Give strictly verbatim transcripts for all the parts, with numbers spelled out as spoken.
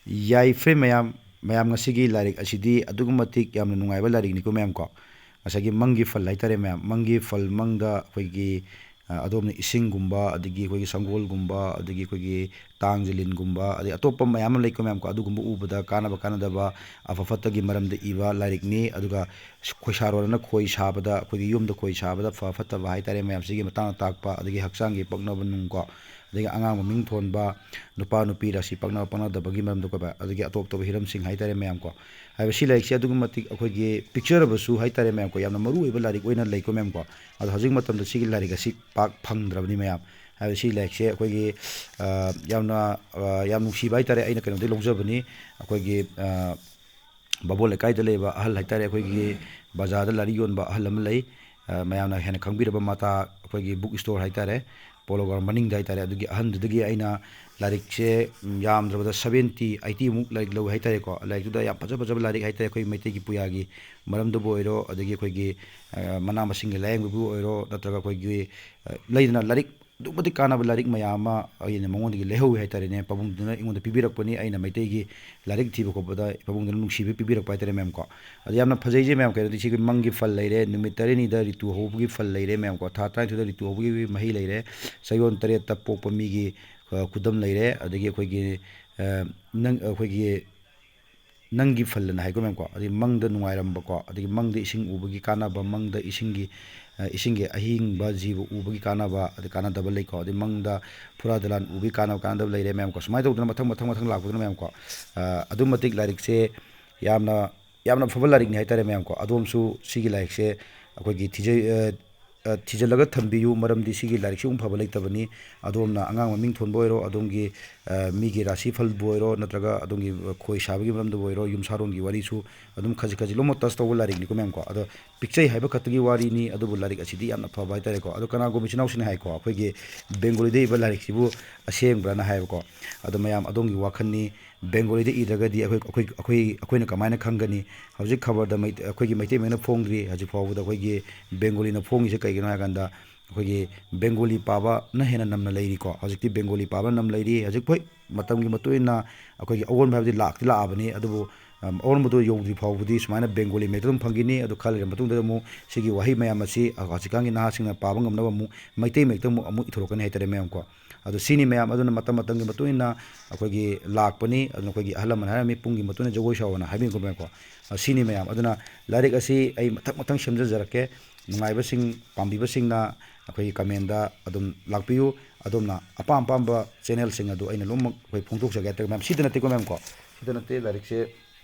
ꯌꯥꯏꯐꯔꯦ ꯃꯌꯥꯝ꯫ ꯃꯌꯥꯝ, ꯉꯁꯤꯒꯤ ꯂꯥꯏꯔꯤꯛ ꯑꯁꯤꯗꯤ ꯑꯗꯨꯛꯀꯤ ꯃꯇꯤꯛ ꯌꯥꯝꯅ ꯅꯨꯡꯉꯥꯏꯕ ꯂꯥꯏꯔꯤꯛꯅꯤꯀꯣ ꯃꯌꯥꯝ ꯀꯣ꯫ ꯉꯁꯥꯏꯒꯤ ꯃꯪꯒꯤ ꯐꯜ ꯍꯥꯏꯇꯥꯔꯦ ꯃꯌꯥꯝ, ꯃꯪꯒꯤ ꯐꯜ, ꯃꯪꯗ ꯑꯩꯈꯣꯏꯒꯤ, ꯑ, ꯑꯗꯣꯝꯅ ꯏꯁꯤꯡꯒꯨꯝꯕ, ꯑꯗꯒꯤ ꯑꯩꯈꯣꯏꯒꯤ ꯁꯪꯒꯣꯜꯒꯨꯝꯕ, ꯑꯗꯒꯤ ꯑꯩꯈꯣꯏꯒꯤ ꯇꯥꯡꯖ ꯂꯤꯟꯒꯨꯝꯕ, ꯑꯗꯩ ꯑꯇꯣꯞꯄ ꯃꯌꯥꯝ ꯑꯃ ꯂꯩꯀꯣ ꯃꯌꯥꯝ ꯀꯣ, ꯑꯗꯨꯒꯨꯝꯕ ꯎꯕꯗ ꯀꯥꯟꯅꯕ ꯀꯥꯟꯅꯗꯕ, ꯑꯐ ꯐꯠꯇꯒꯤ ꯃꯔꯝꯗ ꯏꯕ ꯂꯥꯏꯔꯤꯛꯅꯤ꯫ ꯑꯗꯨꯒ ꯈꯣꯏꯁꯥꯔꯣꯜ ꯑꯃꯅ ꯈꯣꯏ ꯁꯥꯕꯗ, ꯑꯩꯈꯣꯏꯒꯤ ꯌꯨꯝꯗ ꯈꯣꯏ ꯁꯥꯕꯗ ꯐ ꯐꯠꯇꯕ ꯍꯥꯏꯇꯥꯔꯦ ꯃꯌꯥꯝ, ꯁꯤꯒꯤ ꯃꯇꯥꯡꯗ ꯇꯥꯛꯄ, ꯑꯗꯒꯤ ꯍꯛꯆꯥꯡꯒꯤ ꯄꯛꯅꯕ ꯅꯨꯡ ꯀꯣ, ꯑꯗꯒꯤ ꯑꯉꯥꯡ ꯃꯃꯤꯡ ꯊꯣꯟꯕ, ꯅꯨꯄꯥ ꯅꯨꯄꯤ ꯔꯥꯁꯤ ꯄꯛꯅꯕ ꯄꯛꯅꯗꯕꯒꯤ ꯃꯔꯝꯗ ꯀꯣ, ꯑꯗꯒꯤ ꯑꯇꯣꯞ ꯑꯇꯣꯞꯄ ꯍꯤꯔꯝꯁꯤꯡ ꯍꯥꯏꯇꯥꯔꯦ ꯃꯌꯥꯝ ꯀꯣ꯫ ꯍꯥꯏꯕ ꯁꯤ ꯂꯥꯏꯔꯤꯛꯁꯦ ꯑꯗꯨꯛꯀꯤ ꯃꯇꯤꯛ ꯑꯩꯈꯣꯏꯒꯤ ꯄꯤꯛꯆꯔꯕꯁꯨ ꯍꯥꯏꯇꯥꯔꯦ ꯃꯌꯥꯝ ꯀꯣ, ꯌꯥꯝꯅ ꯃꯔꯨ ꯑꯣꯏꯕ ꯂꯥꯏꯔꯤꯛ ꯑꯣꯏꯅ ꯂꯩꯀꯣ ꯃꯌꯥꯝ ꯀꯣ꯫ ꯑꯗꯣ ꯍꯧꯖꯤꯛ ꯃꯇꯝꯗ ꯁꯤꯒꯤ ꯂꯥꯏꯔꯤꯛ ꯑꯁꯤ ꯄꯥꯛ ꯐꯪꯗ꯭ꯔꯕꯅꯤ ꯃꯌꯥꯝ꯫ ꯍꯥꯏꯕꯗꯤ ꯁꯤ ꯂꯥꯏꯔꯤꯛꯁꯦ ꯑꯩꯈꯣꯏꯒꯤ, ꯑ, ꯌꯥꯝꯅ, ꯑ, ꯌꯥꯝ ꯅꯨꯡꯁꯤꯕ ꯍꯥꯏꯇꯥꯔꯦ, ꯑꯩꯅ ꯀꯩꯅꯣꯗꯒꯤ ꯂꯧꯖꯕꯅꯤ꯫ ꯑꯩꯈꯣꯏꯒꯤ, ꯑ, ꯕꯥꯕꯣꯟ ꯂꯩꯀꯥꯏꯗ ꯂꯩꯕ ꯑꯍꯜ ꯍꯥꯏꯇꯥꯔꯦ, ꯑꯩꯈꯣꯏꯒꯤ ꯕꯖꯥꯔꯗ ꯂꯥꯏꯔꯤꯛ ꯌꯣꯟꯕ ꯑꯍꯜ ꯑꯃ ꯂꯩ꯫ ꯑ, ꯃꯌꯥꯝꯅ ꯍꯦꯟꯅ ꯈꯪꯕꯤꯔꯕ ꯃꯥꯇꯥ ꯑꯩꯈꯣꯏꯒꯤ book store ꯍꯥꯏꯇꯥꯔꯦ, ꯄꯣꯂꯣ ꯒ꯭ꯔꯥꯎꯟ ꯃꯅꯤꯡꯗ ꯍꯥꯏꯇꯥꯔꯦ, ꯑꯗꯨꯒꯤ ꯑꯍꯟꯗꯨꯗꯒꯤ ꯑꯩꯅ ꯂꯥꯏꯔꯤꯛꯁꯦ, ꯎꯝ, ꯌꯥꯝꯗ꯭ꯔꯕꯗ seventy, eighty ꯃꯨꯛ ꯂꯥꯏꯔꯤꯛ ꯂꯧꯋꯦ ꯍꯥꯏꯇꯥꯔꯦꯀꯣ꯫ ꯂꯥꯏꯔꯤꯛꯇꯨꯗ ꯌꯥꯝ ꯐꯖ ꯐꯖꯕ ꯂꯥꯏꯔꯤꯛ ꯍꯥꯏꯇꯥꯔꯦ, ꯑꯩꯈꯣꯏ ꯃꯩꯇꯩꯒꯤ ꯄꯨꯌꯥꯒꯤ ꯃꯔꯝꯗꯕꯨ ꯑꯣꯏꯔꯣ, ꯑꯗꯒꯤ ꯑꯩꯈꯣꯏꯒꯤ, ꯑ, ꯃꯅꯥ ꯃꯁꯤꯡꯒꯤ ꯂꯥꯏꯌꯦꯡꯕꯕꯨ ꯑꯣꯏꯔꯣ, ꯅꯠꯇ꯭ꯔꯒ ꯑꯩꯈꯣꯏꯒꯤ, ꯑ, ꯂꯩꯗꯅ ꯂꯥꯏꯔꯤꯛ ꯑꯗꯨꯛ ꯃꯇꯤꯛ ꯀꯥꯟꯅꯕ ꯂꯥꯏꯔꯤꯛ ꯃꯌꯥꯝ ꯑꯃ ꯑꯩꯅ ꯃꯉꯣꯟꯗꯒꯤ ꯂꯩꯍꯧꯋꯤ ꯍꯥꯏꯇꯥꯔꯦꯅꯦ꯫ ꯄꯥꯕꯨꯡꯗꯨꯅ ꯑꯩꯉꯣꯟꯗ ꯄꯤꯕꯤꯔꯛꯄꯅꯤ, ꯑꯩꯅ ꯃꯩꯇꯩꯒꯤ ꯂꯥꯏꯔꯤꯛ ꯊꯤꯕ ꯈꯣꯠꯄꯗ ꯄꯥꯕꯨꯡꯗꯨꯅ ꯅꯨꯡꯁꯤꯕ ꯄꯤꯕꯤꯔꯛꯄ ꯍꯥꯏꯇꯥꯔꯦ ꯃꯌꯥꯝ ꯀꯣ꯫ ꯑꯗꯣ ꯌꯥꯝꯅ ꯐꯖꯩꯁꯦ ꯃꯌꯥꯝ, ꯀꯩꯅꯣꯗꯤ ꯁꯤꯒꯤ ꯃꯪꯒꯤ ꯐꯜ ꯂꯩꯔꯦ, ꯅꯨꯃꯤꯠ ꯇꯔꯦꯠꯅꯤꯗ ꯔꯤꯇꯨ ꯍꯧꯕꯒꯤ ꯐꯜ ꯂꯩꯔꯦ ꯃꯌꯥꯝ ꯀꯣ, ꯊꯥ ꯇꯔꯥꯅꯤꯊꯣꯏꯗ ꯔꯤꯇꯨ ꯍꯧꯕꯒꯤ ꯃꯍꯩ ꯂꯩꯔꯦ, ꯆꯌꯣꯜ ꯇꯔꯦꯠꯇ ꯄꯣꯛꯄ ꯃꯤꯒꯤ, ꯑ, ꯈꯨꯗꯝ ꯂꯩꯔꯦ, ꯑꯗꯒꯤ ꯑꯩꯈꯣꯏꯒꯤ, ꯑ, ꯅꯪ, ꯑꯩꯈꯣꯏꯒꯤ ꯅꯪꯒꯤ ꯐꯜ ꯑꯅ ꯍꯥꯏꯀꯣ ꯃꯌꯥꯝ ꯀꯣ, ꯑꯗꯒꯤ ꯃꯪꯗ ꯅꯨꯡꯉꯥꯏꯔꯝꯕꯀꯣ, ꯑꯗꯒꯤ ꯃꯪꯗ ꯏꯁꯤꯡ ꯎꯕꯒꯤ ꯀꯥꯟꯅꯕ, ꯃꯪꯗ ꯏꯁꯤꯡꯒꯤ, ꯑ, ꯏꯁꯤꯡꯒꯤ ꯑꯍꯤꯡꯕ ꯖꯤꯕ ꯎꯕꯒꯤ ꯀꯥꯟꯅꯕ, ꯑꯗꯩ ꯀꯥꯟꯅꯗꯕ ꯂꯩꯀꯣ, ꯑꯗꯩ ꯃꯪꯗ ꯐꯨꯔꯥ ꯗꯂꯥꯟ ꯎꯕꯒꯤ ꯀꯥꯟꯅꯕ, ꯀꯥꯟꯅꯗꯕ ꯂꯩꯔꯦ ꯃꯌꯥꯝ ꯀꯣ꯫ ꯁꯨꯃꯥꯏꯅ ꯇꯧꯗꯅ ꯃꯊꯪ, ꯃꯊꯪ, ꯃꯊꯪ ꯂꯥꯛꯄꯗꯨꯅ ꯃꯌꯥꯝ ꯀꯣ, ꯑ, ꯑꯗꯨꯛ ꯃꯇꯤꯛ ꯂꯥꯏꯔꯤꯛꯁꯦ ꯌꯥꯝꯅ, ꯌꯥꯝꯅ ꯐꯕ ꯂꯥꯏꯔꯤꯛꯅꯤ ꯍꯥꯏꯇꯥꯔꯦ ꯃꯌꯥꯝ ꯀꯣ꯫ ꯑꯗꯣꯝꯁꯨ ꯁꯤꯒꯤ ꯂꯥꯏꯔꯤꯛꯁꯦ ꯑꯩꯈꯣꯏꯒꯤ ꯊꯤꯖ-, ꯑ, ꯑ, ꯊꯤꯖꯤꯜꯂꯒ ꯊꯝꯕꯤꯌꯨ, ꯃꯔꯝꯗꯤ ꯁꯤꯒꯤ ꯂꯥꯏꯔꯤꯛꯁꯤꯃꯨꯛ ꯐꯕ ꯂꯩꯇꯕꯅꯤ꯫ ꯑꯗꯣꯝꯅ ꯑꯉꯥꯡ ꯃꯃꯤꯡ ꯊꯣꯟꯕ ꯑꯣꯏꯔꯣ, ꯑꯗꯣꯝꯒꯤ, ꯑ, ꯃꯤꯒꯤ ꯔꯥꯁꯤ ꯐꯜꯕꯨ ꯑꯣꯏꯔꯣ, ꯅꯠꯇ꯭ꯔꯒ ꯑꯗꯣꯝꯒꯤ, ꯑ, ꯈꯣꯏ ꯁꯥꯕꯒꯤ ꯃꯔꯝꯗꯕꯨ ꯑꯣꯏꯔꯣ, ꯌꯨꯝ ꯁꯥꯔꯣꯟꯒꯤ ꯋꯥꯔꯤꯁꯨ ꯑꯗꯨꯝ ꯈꯖꯤꯛ ꯈꯖꯤꯛ ꯂꯣꯏꯅꯃꯛ touch ꯇꯧꯕ ꯂꯥꯏꯔꯤꯛꯅꯤꯀꯣ ꯃꯌꯥꯝ ꯀꯣ꯫ ꯑꯗꯣ ꯄꯤꯛꯆꯩ ꯍꯥꯏꯕ ꯈꯛꯇꯒꯤ ꯋꯥꯔꯤꯅꯤ, ꯑꯗꯨꯕꯨ ꯂꯥꯏꯔꯤꯛ ꯑꯁꯤꯗꯤ ꯌꯥꯝꯅ ꯐꯕ ꯍꯥꯏꯇꯥꯔꯦꯀꯣ꯫ ꯑꯗꯣ ꯀꯅꯥꯒꯨꯝꯕ ꯏꯆꯤꯟ ꯏꯅꯥꯎꯁꯤꯡꯅ ꯍꯥꯏꯀꯣ, ꯑꯩꯈꯣꯏꯒꯤ ꯕꯦꯡꯒꯣꯂꯤꯗ ꯏꯕ ꯂꯥꯏꯔꯤꯛꯁꯤꯕꯨ ꯑꯁꯦꯡꯕ꯭ꯔꯥꯅ ꯍꯥꯏꯕꯀꯣ꯫ ꯑꯗꯣ ꯃꯌꯥꯝ, ꯑꯗꯣꯝꯒꯤ ꯋꯥꯈꯜꯅꯤ꯫ ꯕꯦꯡꯒꯣꯂꯤꯗ ꯏꯗ꯭ꯔꯒꯗꯤ ꯑꯩꯈꯣꯏ, ꯑꯩꯈꯣꯏ, ꯑꯩꯈꯣꯏ, ꯑꯩꯈꯣꯏꯅ ꯀꯃꯥꯏꯅ ꯈꯪꯒꯅꯤ? ꯍꯧꯖꯤꯛ ꯈꯕꯔꯗ ꯃꯩ-, ꯑꯩꯈꯣꯏꯒꯤ ꯃꯩꯇꯩ ꯃꯌꯦꯛꯅ ꯐꯣꯡꯗ꯭ꯔꯤ꯫ ꯍꯧꯖꯤꯛ ꯐꯥꯎꯕꯗ ꯑꯩꯈꯣꯏꯒꯤ ꯕꯦꯡꯒꯣꯂꯤꯅ ꯐꯣꯡꯉꯤꯁꯦ ꯀꯩꯒꯤꯅꯣ ꯍꯥꯏ ꯀꯥꯟꯗ, ꯑꯩꯈꯣꯏꯒꯤ ꯕꯦꯡꯒꯣꯂꯤ ꯄꯥꯕꯅ ꯍꯦꯟꯅ ꯅꯝꯅ ꯂꯩꯔꯤꯀꯣ꯫ ꯍꯧꯖꯤꯛꯇꯤ ꯕꯦꯡꯒꯣꯂꯤ ꯄꯥꯕꯅ ꯅꯝ ꯂꯩꯔꯤ꯫ ꯍꯧꯖꯤꯛ ꯍꯣꯏ, ꯃꯇꯝꯒꯤ ꯃꯇꯨꯡ ꯏꯟꯅ ꯑꯩꯈꯣꯏꯒꯤ ꯑꯑꯣꯟꯕ ꯍꯥꯏꯕꯗꯤ ꯂꯥꯛꯇꯤ ꯂꯥꯛꯑꯕꯅꯤ, ꯑꯗꯨꯕꯨ, ꯑꯝ, ꯑꯑꯣꯟꯕꯗꯣ ꯌꯧꯗ꯭ꯔꯤ ꯐꯥꯎꯕꯗꯤ ꯁꯨꯃꯥꯏꯅ ꯕꯦꯡꯒꯣꯂꯤ ꯃꯌꯦꯛꯇ ꯑꯗꯨꯝ ꯐꯪꯈꯤꯅꯤ꯫ ꯑꯗꯨ ꯈꯔ ꯂꯩꯔ ꯃꯇꯨꯡꯗ ꯑꯃꯨꯛ ꯁꯤꯒꯤ ꯋꯥꯍꯩ ꯃꯌꯥꯝ ꯑꯁꯤ ꯍꯧꯖꯤꯛꯀꯥꯟꯒꯤ ꯅꯍꯥꯁꯤꯡꯅ ꯄꯥꯕ ꯉꯝꯅꯕ ꯑꯃꯨꯛ ꯃꯩꯇꯩ ꯃꯌꯦꯛꯇ ꯑꯃꯨꯛ, ꯑꯃꯨꯛ ꯏꯊꯣꯔꯛꯀꯅꯤ ꯍꯥꯏꯇꯥꯔꯦ ꯃꯌꯥꯝ ꯀꯣ꯫ ꯑꯗꯣ ꯁꯤꯅꯤ ꯃꯌꯥꯝ꯫ ꯑꯗꯨꯅ ꯃꯇꯝ ꯃꯇꯝꯒꯤ ꯃꯇꯨꯡ ꯏꯟꯅ ꯑꯩꯈꯣꯏꯒꯤ ꯂꯥꯛꯄꯅꯤ꯫ ꯑꯗꯨꯅ ꯑꯩꯈꯣꯏꯒꯤ ꯑꯍꯜ ꯂꯃꯟ ꯍꯥꯏꯔꯝꯃꯤ, "ꯄꯨꯡꯒꯤ ꯃꯇꯨꯡ ꯏꯟꯅ ꯖꯒꯣꯏ ꯁꯥꯎꯑꯣꯅ" ꯍꯥꯏꯕꯤꯕꯀꯣ꯫ ꯑ, ꯁꯤꯅꯤ ꯃꯌꯥꯝ꯫ ꯑꯗꯨꯅ ꯂꯥꯏꯔꯤꯛ ꯑꯁꯤ ꯑꯩ ꯃꯊꯪ ꯃꯊꯪ ꯁꯦꯝꯖꯖꯔꯛꯀꯦ꯫ ꯅꯨꯡꯉꯥꯏꯕꯁꯤꯡ, ꯄꯥꯝꯕꯤꯕꯁꯤꯡꯅ ꯑꯩꯈꯣꯏꯒꯤ ꯀꯃꯦꯟꯗ ꯑꯗꯨꯝ ꯂꯥꯛꯄꯤꯌꯨ꯫ ꯑꯗꯣꯝꯅ ꯑꯄꯥꯝ ꯑꯄꯥꯝꯕ ꯆꯦꯅꯦꯜꯁꯤꯡ ꯑꯗꯨ ꯑꯩꯅ ꯂꯣꯏꯅꯃꯛ ꯑꯩꯈꯣꯏ ꯐꯣꯡꯗꯣꯛꯆꯒꯦ ꯍꯥꯏꯇꯥꯔꯦ ꯃꯌꯥꯝ꯫ ꯁꯤꯗ ꯅꯠꯇꯦꯀꯣ ꯃꯌꯥꯝ ꯀꯣ, ꯁꯤꯗ ꯅꯠꯇꯦ꯫ ꯂꯥꯏꯔꯤꯛꯁꯦ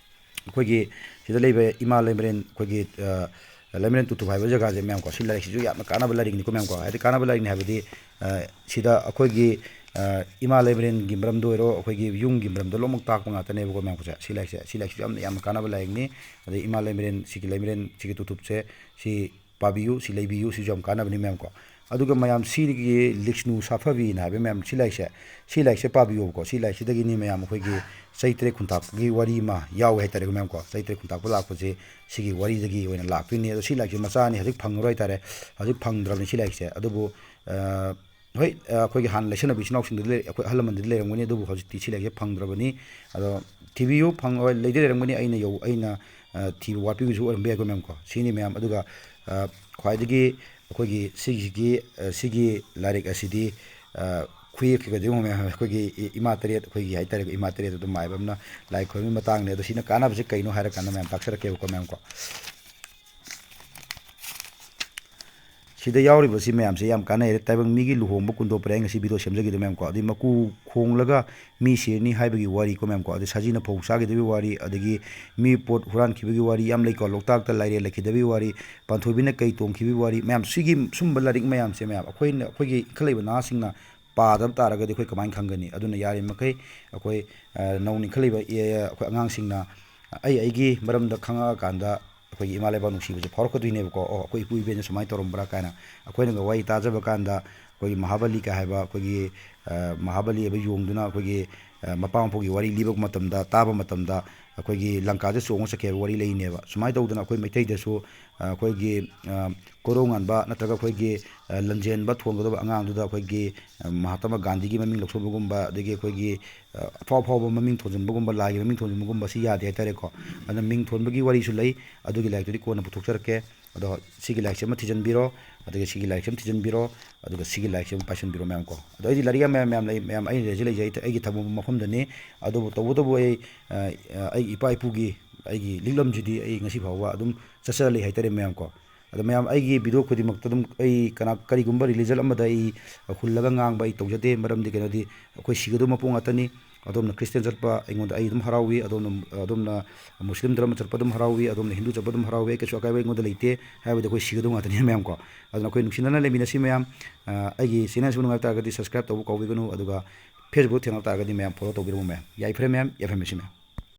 ꯑꯩꯈꯣꯏꯒꯤ ꯁꯤꯗ ꯂꯩꯕ ꯏꯃꯥ ꯂꯩꯃꯔꯦꯟ, ꯑꯩꯈꯣꯏꯒꯤ, ꯑ, ꯂꯩꯃꯔꯦꯟ ꯇꯨꯇꯨ ꯍꯥꯏꯕ ꯖꯒꯥꯁꯦ ꯃꯌꯥꯝ ꯀꯣ, ꯁꯤ ꯂꯥꯏꯔꯤꯛꯁꯤꯁꯨ ꯌꯥꯝꯅ ꯀꯥꯟꯅꯕ ꯂꯥꯏꯔꯤꯛꯅꯤꯀꯣ ꯃꯌꯥꯝ ꯀꯣ꯫ ꯍꯥꯏꯗꯤ ꯀꯥꯟꯅꯕ ꯂꯥꯏꯔꯤꯛꯅꯤ ꯍꯥꯏꯕꯗꯤ, ꯑ, ꯁꯤꯗ ꯑꯩꯈꯣꯏꯒꯤ, ꯑ, ꯏꯃꯥ ꯂꯩꯃꯔꯦꯟꯒꯤ ꯃꯔꯝꯗ ꯑꯣꯏꯔꯣ, ꯑꯩꯈꯣꯏꯒꯤ ꯌꯨꯝꯒꯤ ꯃꯔꯝꯗ ꯂꯣꯏꯅꯃꯛ ꯇꯥꯛꯄ ꯉꯥꯛꯇꯅꯦꯕꯀꯣ ꯃꯌꯥꯝ ꯀꯣ꯫ ꯁꯤ ꯂꯥꯏꯔꯤꯛꯁꯦ, ꯁꯤ ꯂꯥꯏꯔꯤꯛꯁꯤꯁꯨ ꯌꯥꯝꯅ, ꯌꯥꯝꯅ ꯀꯥꯟꯅꯕ ꯂꯥꯏꯔꯤꯛꯅꯤ꯫ ꯑꯗꯩ ꯏꯃꯥ ꯂꯩꯃꯔꯦꯟ, ꯁꯤꯒꯤ ꯂꯩꯃꯔꯦꯟ, ꯁꯤꯒꯤ ꯇꯨꯇꯨꯞꯁꯦ, ꯁꯤ ꯄꯥꯕꯤꯌꯨ, ꯁꯤ ꯂꯩꯕꯤꯌꯨ, ꯁꯤꯁꯨ ꯌꯥꯝ ꯀꯥꯟꯅꯕꯅꯤ ꯃꯌꯥꯝ ꯀꯣ꯫ ꯑꯗꯨꯒ ꯃꯌꯥꯝ ꯁꯤꯒꯤ ꯂꯤꯛꯁꯅꯨ ꯁꯥꯐꯕꯤꯅ ꯍꯥꯏꯕ ꯃꯌꯥꯝ ꯁꯤ ꯂꯥꯏꯔꯤꯛꯁꯦ, ꯁꯤ ꯂꯥꯏꯔꯤꯛꯁꯦ ꯄꯥꯕꯤꯌꯣꯕꯀꯣ꯫ ꯁꯤ ꯂꯥꯏꯔꯤꯛꯁꯤꯗꯒꯤꯅꯤ ꯃꯌꯥꯝ ꯑꯩꯈꯣꯏꯒꯤ ꯆꯩꯇ꯭ꯔꯦ ꯈꯨꯟꯇꯥꯛꯄꯒꯤ ꯋꯥꯔꯤ ꯑꯃ ꯌꯥꯎꯋꯦ ꯍꯥꯏꯇꯥꯔꯦꯀꯣ ꯃꯌꯥꯝ ꯀꯣ꯫ ꯆꯩꯇ꯭ꯔꯦ ꯈꯨꯟꯇꯥꯛꯄ ꯂꯥꯛꯄꯁꯦ ꯁꯤꯒꯤ ꯋꯥꯔꯤꯗꯒꯤ ꯑꯣꯏꯅ ꯂꯥꯛꯇꯣꯏꯅꯤ꯫ ꯑꯗꯣ ꯁꯤ ꯂꯥꯏꯔꯤꯛꯁꯦ ꯃꯆꯥꯅꯤ, ꯍꯧꯖꯤꯛ ꯐꯪꯉꯔꯣꯏ ꯍꯥꯏꯇꯥꯔꯦ꯫ ꯍꯧꯖꯤꯛ ꯐꯪꯗ꯭ꯔꯕꯅꯤ ꯁꯤ ꯂꯥꯏꯔꯤꯛꯁꯦ꯫ ꯑꯗꯨꯕꯨ, ꯑ, ꯍꯣꯏ, ꯑ, ꯑꯩꯈꯣꯏꯒꯤ ꯍꯥꯟꯅ ꯂꯩꯁꯟꯅꯕ ꯏꯆꯤꯟ ꯏꯅꯥꯎꯁꯤꯡꯗꯗꯤ ꯂꯩ-, ꯑꯩꯈꯣꯏ ꯑꯍꯜ ꯂꯃꯟꯗꯗꯤ ꯂꯩꯔꯝꯒꯅꯤ, ꯑꯗꯨꯕꯨ ꯍꯧꯖꯤꯛꯇꯤ ꯁꯤ ꯂꯥꯏꯔꯤꯛꯁꯦ ꯐꯪꯗ꯭ꯔꯕꯅꯤ꯫ ꯑꯗꯣ ꯊꯤꯕꯤꯌꯨ, ꯐꯪ-, ꯍꯣꯏ, ꯂꯩꯗꯤ ꯂꯩꯔꯝꯒꯅꯤ, ꯑꯩꯅ ꯌꯧ-, ꯑꯩꯅ, ꯑ, ꯊꯤꯕ ꯋꯥꯠꯄꯤꯕꯁꯨ ꯑꯣꯏꯔꯝꯕ ꯌꯥꯏꯀꯣ ꯃꯌꯥꯝ ꯀꯣ꯫ ꯁꯤꯅꯤ ꯃꯌꯥꯝ꯫ ꯑꯗꯨꯒ, ꯑ, ꯈ꯭ꯋꯥꯏꯗꯒꯤ ꯑꯩꯈꯣꯏꯒꯤ ꯁꯤꯒꯤ, ꯑ, ꯁꯤꯒꯤ ꯂꯥꯏꯔꯤꯛ ꯑꯁꯤꯗꯤ, ꯑ, ꯈꯨꯌꯦꯛꯀꯤꯒꯗꯤ ꯑꯃꯨꯛ ꯃꯌꯥꯝ ꯑꯩꯈꯣꯏꯒꯤ ꯏ-, ꯏꯃꯥ ꯇꯔꯦꯠ, ꯑꯩꯈꯣꯏꯒꯤ ꯍꯥꯏꯇꯥꯔꯦꯀꯣ, ꯏꯃꯥ ꯇꯔꯦꯠ ꯑꯗꯨꯝ ꯃꯥꯏꯕ ꯑꯃꯅ ꯂꯥꯏ ꯈꯨꯔꯨꯝꯕꯒꯤ ꯃꯇꯥꯡꯅꯦ꯫ ꯑꯗꯣ ꯁꯤꯅ ꯀꯥꯟꯅꯕꯁꯦ ꯀꯩꯅꯣ ꯍꯥꯏꯔꯀꯥꯟꯗ ꯃꯌꯥꯝ ꯇꯥꯛꯆꯔꯛꯀꯦꯕꯀꯣ ꯃꯌꯥꯝ ꯀꯣ꯫ ꯁꯤꯗ ꯌꯥꯎꯔꯤꯕꯁꯤ ꯃꯌꯥꯝꯁꯦ ꯌꯥꯝ ꯀꯥꯟꯅꯩ꯫ ꯇꯥꯏꯕꯪ ꯃꯤꯒꯤ ꯂꯨꯍꯣꯡꯕ ꯀꯨꯟꯗꯣ ꯄꯔꯦꯡ ꯑꯁꯤ ꯚꯤꯗꯤꯑꯣ ꯁꯦꯝꯖꯈꯤꯗꯣ ꯃꯌꯥꯝ ꯀꯣ꯫ ꯑꯗꯩ ꯃꯀꯨ ꯈꯣꯡꯂꯒ ꯃꯤ ꯁꯤꯔꯅꯤ ꯍꯥꯏꯕꯒꯤ ꯋꯥꯔꯤ ꯀꯣ ꯃꯌꯥꯝ ꯀꯣ꯫ ꯑꯗꯩ ꯁꯖꯤꯅ ꯐꯧ ꯆꯥꯈꯤꯗꯕꯒꯤ ꯋꯥꯔꯤ, ꯑꯗꯒꯤ ꯃꯤ ꯄꯣꯠ ꯍꯨꯔꯥꯟꯈꯤꯕꯒꯤ ꯋꯥꯔꯤ ꯌꯥꯝ ꯂꯩꯀꯣ꯫ ꯂꯣꯛꯇꯥꯛꯇ ꯂꯥꯏꯔꯦꯜ ꯂꯩꯈꯤꯗꯕꯒꯤ ꯋꯥꯔꯤ, ꯄꯥꯟꯊꯣꯏꯕꯤꯅ ꯀꯩ ꯇꯣꯡꯈꯤꯕꯒꯤ ꯋꯥꯔꯤ ꯃꯌꯥꯝ, ꯁꯤꯒꯤ ꯁꯨꯝꯕ ꯂꯥꯏꯔꯤꯛ ꯃꯌꯥꯝꯁꯦ ꯃꯌꯥꯝ ꯑꯩꯈꯣꯏꯅ, ꯑꯩꯈꯣꯏꯒꯤ ꯏꯟꯈꯠꯂꯛꯏꯕ ꯅꯍꯥꯁꯤꯡꯅ ꯄꯥꯗꯕ ꯇꯥꯔꯒꯗꯤ ꯑꯩꯈꯣꯏ ꯀꯃꯥꯏꯅ ꯈꯪꯒꯅꯤ? ꯑꯗꯨꯅ ꯌꯥꯔꯤꯃꯈꯩ ꯑꯩꯈꯣꯏ, ꯑ, ꯅꯧꯅ ꯏꯟꯈꯠꯂꯛꯏꯕ, ꯑꯦ, ꯑꯩꯈꯣꯏ ꯑꯉꯥꯡꯁꯤꯡꯅ ꯑꯩ ꯑꯩꯒꯤ ꯃꯔꯝꯗ ꯈꯪꯉꯛꯑꯀꯥꯟꯗ ꯑꯩꯈꯣꯏꯒꯤ ꯏꯃꯥ ꯂꯩꯕꯥꯛ ꯅꯨꯡꯁꯤꯕꯁꯦ ꯐꯥꯎꯔꯛꯀꯗꯣꯏꯅꯦꯕꯀꯣ꯫ "ꯑꯣ, ꯑꯩꯈꯣꯏ ꯏꯄꯨ ꯏꯕꯦꯟꯁꯦ ꯁꯨꯃꯥꯏꯅ ꯇꯧꯔꯝꯕ꯭ꯔꯥ?" ꯀꯥꯏꯅ꯫ ꯑꯩꯈꯣꯏꯅꯒ ꯋꯥꯔꯤ ꯇꯥꯖꯕ ꯀꯥꯟꯗ ꯑꯩꯈꯣꯏꯒꯤ ꯃꯍꯥꯕꯂꯤ ꯀꯥꯏ ꯍꯥꯏꯕ ꯑꯩꯈꯣꯏꯒꯤ, ꯑ, ꯃꯍꯥꯕꯂꯤ ꯍꯥꯏꯕ ꯌꯣꯡꯗꯨꯅ ꯑꯩꯈꯣꯏꯒꯤ, ꯑ, ꯃꯄꯥ ꯃꯄꯨꯒꯤ ꯋꯥꯔꯤ ꯂꯤꯕ ꯃꯇꯝꯗ, ꯇꯥꯕ ꯃꯇꯝꯗ ꯑꯩꯈꯣꯏꯒꯤ ꯂꯪꯀꯥꯁꯦ ꯆꯣꯡꯉ ꯆꯠꯈꯤ ꯍꯥꯏꯕ ꯋꯥꯔꯤ ꯂꯩꯅꯦꯕ꯫ ꯁꯨꯃꯥꯏꯅ ꯇꯧꯗꯅ ꯑꯩꯈꯣꯏ ꯃꯩꯇꯩꯗꯁꯨ, ꯑ, ꯑꯩꯈꯣꯏꯒꯤ, ꯑ, ꯀꯣꯔꯧꯉꯥꯟꯕ ꯅꯠꯇ꯭ꯔꯒ ꯑꯩꯈꯣꯏꯒꯤ, ꯑ, ꯂꯟꯖꯦꯟꯕ ꯊꯣꯟꯒꯗꯕ ꯑꯉꯥꯡꯗꯨꯗ ꯑꯩꯈꯣꯏꯒꯤ, ꯑ, ꯃꯍꯥꯇꯃꯥ ꯒꯥꯟꯙꯤꯒꯤ ꯃꯃꯤꯡ ꯂꯧꯁꯣꯟꯕꯒꯨꯝꯕ, ꯑꯗꯒꯤ ꯑꯩꯈꯣꯏꯒꯤ, ꯑ, ꯑꯐꯥꯎ ꯑꯐꯥꯎꯕ ꯃꯃꯤꯡ ꯊꯣꯟꯖꯤꯟꯕꯒꯨꯝꯕ, ꯂꯥꯏꯒꯤ ꯃꯃꯤꯡ ꯊꯣꯟꯖꯤꯟꯕꯒꯨꯝꯕ ꯁꯤ ꯌꯥꯗꯦ ꯍꯥꯏꯇꯥꯔꯦꯀꯣ꯫ ꯑꯗꯨꯅ ꯃꯤꯡ ꯊꯣꯟꯕꯒꯤ ꯋꯥꯔꯤꯁꯨ ꯂꯩ, ꯑꯗꯨꯒꯤ ꯂꯥꯏꯔꯤꯛꯇꯨꯗꯤ ꯀꯣꯟꯅ ꯄꯨꯊꯣꯛꯆꯔꯛꯀꯦ꯫ ꯑꯗꯣ ꯁꯤꯒꯤ ꯂꯥꯏꯔꯤꯛꯁꯦ ꯑꯃ ꯊꯤꯖꯤꯟꯕꯤꯔꯣ, ꯑꯗꯨꯒ ꯁꯤꯒꯤ ꯂꯥꯏꯔꯤꯛꯁꯦ ꯑꯃ ꯊꯤꯖꯤꯟꯕꯤꯔꯣ, ꯑꯗꯨꯒ ꯁꯤꯒꯤ ꯂꯥꯏꯔꯤꯛꯁꯦ ꯑꯃ ꯄꯥꯏꯁꯤꯟꯕꯤꯔꯣ ꯃꯌꯥꯝ ꯀꯣ꯫ ꯑꯗꯣ ꯑꯩꯗꯤ ꯂꯥꯏꯔꯤꯛ ꯌꯥꯝ ꯃꯌꯥꯝ ꯃꯌꯥꯝ ꯂꯩ, ꯃꯌꯥꯝ ꯑꯩꯅ ꯂꯩꯖꯩ, ꯂꯩꯖꯩ ꯑꯩ-, ꯑꯩꯒꯤ ꯊꯝꯃꯨꯕ ꯃꯐꯝꯗꯅꯤ꯫ ꯑꯗꯨꯕꯨ ꯇꯧꯕꯇꯕꯨ ꯑꯩ, ꯑ, ꯑ, ꯑꯩꯒꯤ ꯏꯄꯥ ꯏꯄꯨꯒꯤ ꯑꯩꯒꯤ ꯂꯤꯛꯂꯝꯁꯤꯗꯤ ꯑꯩ ꯉꯁꯤ ꯐꯥꯎꯕ ꯑꯗꯨꯝ ꯆꯠꯆꯔ ꯂꯩ ꯍꯥꯏꯇꯥꯔꯦ ꯃꯌꯥꯝ ꯀꯣ꯫ ꯑꯗꯣ ꯃꯌꯥꯝ ꯑꯩꯒꯤ video ꯈꯨꯗꯤꯡꯃꯛꯇ ꯑꯗꯨꯝ ꯑꯩ ꯀꯅꯥ, ꯀꯔꯤꯒꯨꯝꯕ religion ꯑꯃꯗ ꯑꯩ ꯍꯨꯜꯂꯒ ꯉꯥꯡꯕ ꯑꯩ ꯇꯧꯖꯗꯦ, ꯃꯔꯝꯗꯤ ꯀꯩꯅꯣꯗꯤ ꯑꯩꯈꯣꯏ ꯁꯤꯒꯗꯧꯕ ꯃꯄꯣꯛ ꯉꯥꯛꯇꯅꯤ꯫ ꯑꯗꯣꯝꯅ Christian ꯆꯠꯄ ꯑꯩꯉꯣꯟꯗ ꯑꯩ ꯑꯗꯨꯝ ꯍꯔꯥꯎꯏ, ꯑꯗꯣꯝꯅ, ꯑꯗꯣꯝꯅ Muslim ꯙꯔꯃ ꯆꯠꯄ ꯑꯗꯨꯝ ꯍꯔꯥꯎꯏ, ꯑꯗꯣꯝꯅ ꯍꯤꯟꯗꯨ ꯆꯠꯄ ꯑꯗꯨꯝ ꯍꯔꯥꯎꯏ, ꯑꯩ ꯀꯩꯁꯨ ꯑꯀꯥꯏꯕ ꯑꯩꯉꯣꯟꯗ ꯂꯩꯇꯦ꯫ ꯍꯥꯏꯕꯗꯤ ꯑꯩꯈꯣꯏ ꯁꯤꯒꯗꯧ ꯉꯥꯛꯇꯅꯤ ꯃꯌꯥꯝ ꯀꯣ꯫ ꯑꯗꯨꯅ ꯑꯩꯈꯣꯏ ꯅꯨꯡꯁꯤꯅꯅ ꯂꯩꯃꯤꯟꯅꯁꯤ ꯃꯌꯥꯝ꯫ ꯑ, ꯑꯩꯒꯤ channelꯁꯤꯕꯨ ꯅꯨꯡꯉꯥꯏꯕ ꯇꯥꯔꯒꯗꯤ subscribe ꯇꯧꯕ ꯀꯥꯎꯕꯤꯒꯅꯨ, ꯑꯗꯨꯒ Facebook ꯊꯦꯡꯅꯕ ꯇꯥꯔꯒꯗꯤ ꯃꯌꯥꯝ follow ꯇꯧꯕꯤꯔꯝꯃꯨ ꯃꯌꯥꯝ꯫ ꯌꯥꯏꯐꯔꯦ ꯃꯌꯥꯝ, ꯌꯥꯏꯐꯔꯃꯤꯁꯤ ꯃꯌꯥꯝ꯫